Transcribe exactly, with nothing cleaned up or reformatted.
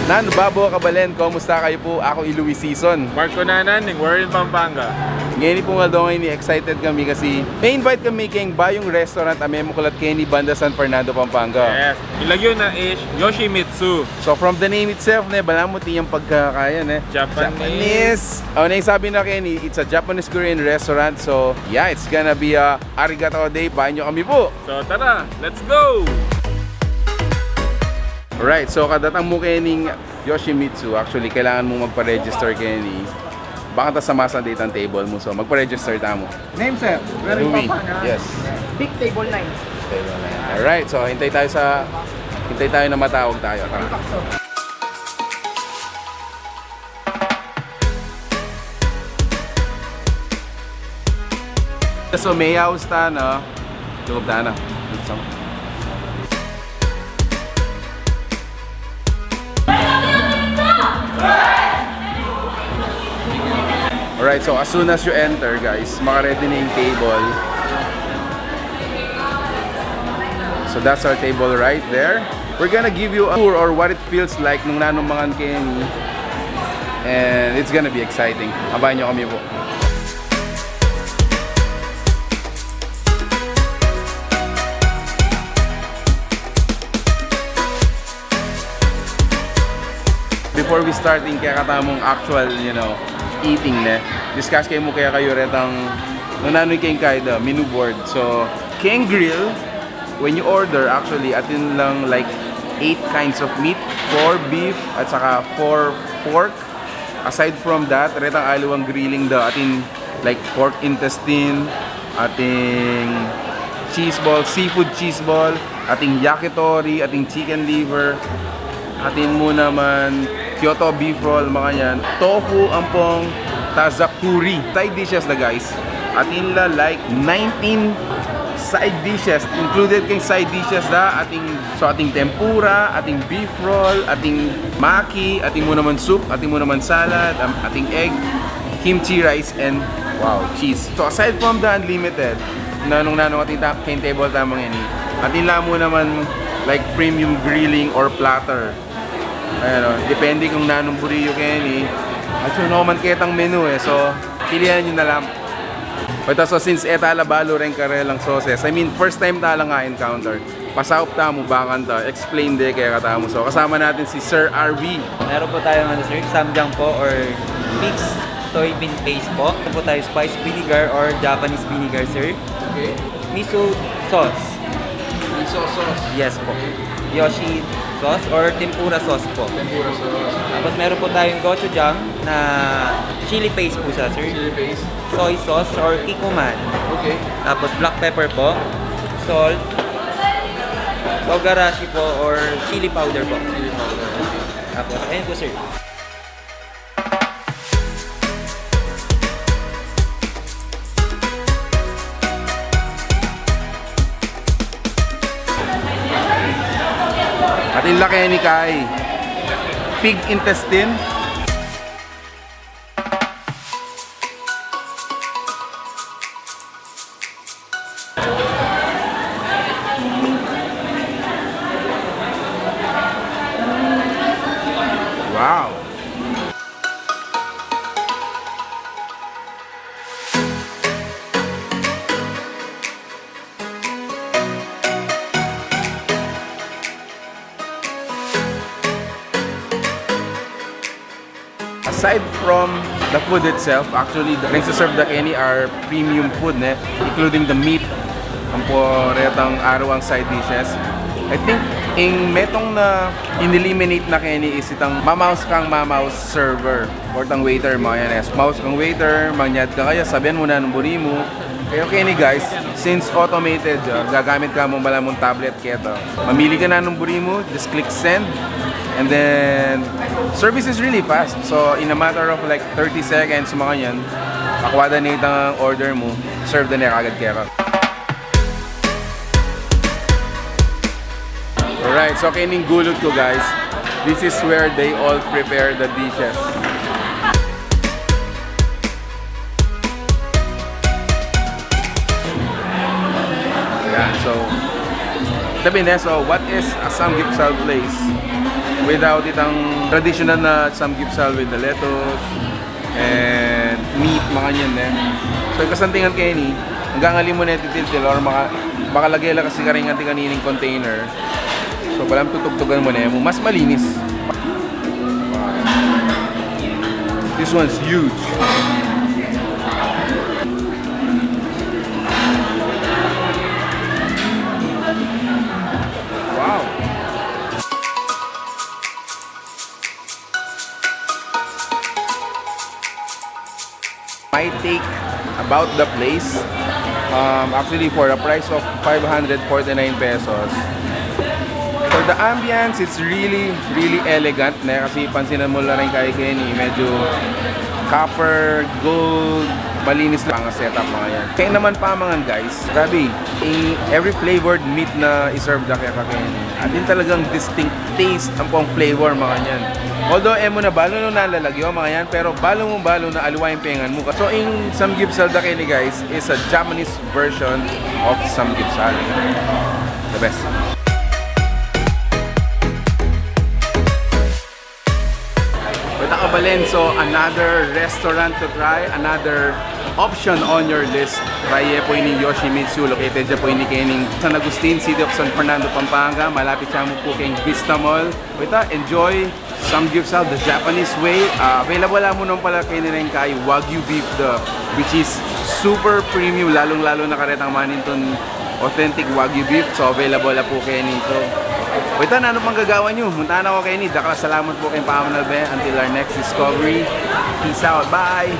Nanu, babo, kabalen, kumusta kayu pu? Aku i Luis Sison. Mark Cunanan, ning Warren, Pampanga. Ngeni pung aldo ngeni, excited kami kasi me-invite kami keng bayung restaurant a memuklat keni banda San Fernando, Pampanga. Yes. Ing lagyu na is Yoshimitsu. So from the name itself, ne, balamu atin yang pagkakaya, ne? Japanese. Japanese. O, ne, ing sabi na keni, it's a Japanese Korean restaurant. So yeah, it's gonna be a arigato day. Bayan yu kami pu. So tara, let's go! Alright, so kadatang mu kening Yoshimitsu, actually, kailangan mu magpa-register keni. Baka ta samasan dito ang table mu, so magpa-register tamu. Name, sir? We're in Louis. Pampanga. Yes. Big table nine. Table nine. Alright, so hintay tayo sa, hintay tayo na matawag tayo. Tara. So, may house ta, no? Loob ta na. Alright, so as soon as you enter, guys, maka-ready na yung table. So that's our table right there. We're gonna give you a tour or what it feels like nung nanung mangan keni. And it's gonna be exciting. Abangan nyo kami po. Before we start ing kekatamung actual, you know, eating, ne, discuss kaya mu kaya kayu retang nung nanu ing kayang kaida, menu board. So, keng grill, when you order, actually, atin lang, like, eight kinds of meat, four beef, at saka four pork. Aside from that, retang aliwang grilling da, atin, like, pork intestine, ating cheese ball, seafood cheese ball, ating yakitori, ating chicken liver, atin mu naman Kyoto beef roll, mga yan. Tofu, ampong, tazakuri. Side dishes na, guys. Atin la, like, nineteen side dishes. Included keng side dishes da, ating, so, ating tempura, ating beef roll, ating maki, atin mu naman soup, atin mu naman salad, am-, ating egg, kimchi rice, and, wow, cheese. So, aside from the unlimited, nanung-nanung atin ta-, keng table tamu ngeni, atin la mu naman, like, premium grilling or platter. Ayan, o, depende kung nanung buri yu keni. At yun naman ketang menu, e. So, pilian nyo na lang. But also, since e ta la balu reng karelang sauces, I mean, first time ta la nga encounter. Pasaup tamu, bakanta, explain de kekatamu. So, kasama natin si Sir R V. Meron po tayong ano, sir, samjang po or mix soybean paste po. Meron po tayo spice vinegar or Japanese vinegar, sir. Okay. Miso sauce. Miso sauce. Yes po. Yoshi sauce or tempura sauce po. Tempura sauce. Tapos meron po tayong gochujang na chili paste po siya, sir. Chili paste. Soy sauce or kikkoman. Okay. Tapos black pepper po, salt, togarashi po or chili powder po. Chili powder. Okay. Tapos, ayun po, sir. Atin la keni kay pig intestine. Wow! Aside from the food itself, actually, the reng serve da keni are premium food, ne? Including the meat, ampo retang aruang side dishes. I think, ing metung na ineliminate na keni is itang mamaus kang mamaus server or itang waiter, mga yan, e. Maus kang waiter, manyad ka kaya, sabian mu na nung buri mu. Pero keni, guys, since automated, ah, gagamit ka mu balamu tablet, keta. Mamili ka na nung buri mu, just click send. And then, service is really fast. So, in a matter of, like, thirty seconds, mga yan, makuha da na itang order mu, serve da na kagad keka. Alright, so kening gulut ku, guys, this is where they all prepare the dishes. Yan, so, tabi na, so what is a samgyeopsal place? Without itang traditional na samgyupsal with the lettuce and meat, makanyan ne. So, ing kasantingan keni, anggang ali mu ne titiltil or maka-, makalage la kasi karing anti kanining container. So, palam tutugtugan mu ne mu, mas malinis. This one's huge. Wow. My take about the place, um, actually, for a price of five hundred forty-nine pesos, for the ambience, it's really, really elegant, ne? Kasi pansinan mu la rin kay Kenny, medyo copper, gold, malinis na mga setup, mga yan. Kaya naman pamangan, guys, grabe, in every flavored meat na iserve da kaya Kenny, atin talagang distinct taste ang pong flavor, mga yan. Although, e mu na balu nung nalalagyo, mga yan, pero balu mu balu na aliwa ing pengan mu. So, ing samgyupsal da Kenny, guys, is a Japanese version of samgyupsal. The best. Weta, kabalen, so another restaurant to try, another option on your list. Try ye pu ini Yoshimitsu, located ya pu ini keni San Agustin, City of San Fernando, Pampanga. Malapit ya mu pu keng Vista Mall. Weta, enjoy samgyupsal the Japanese way. Ah, available la mu nung pala keni reng kay Wagyu beef, the, which is super premium, lalung-lalu na karetang manintun authentic Wagyu beef. So, available la pu keni. So, weta, nanu pang gagawan yu? Munta na kayu keni. Dakal a salamat pu keng pamanalbe. Until our next discovery. Peace out. Bye!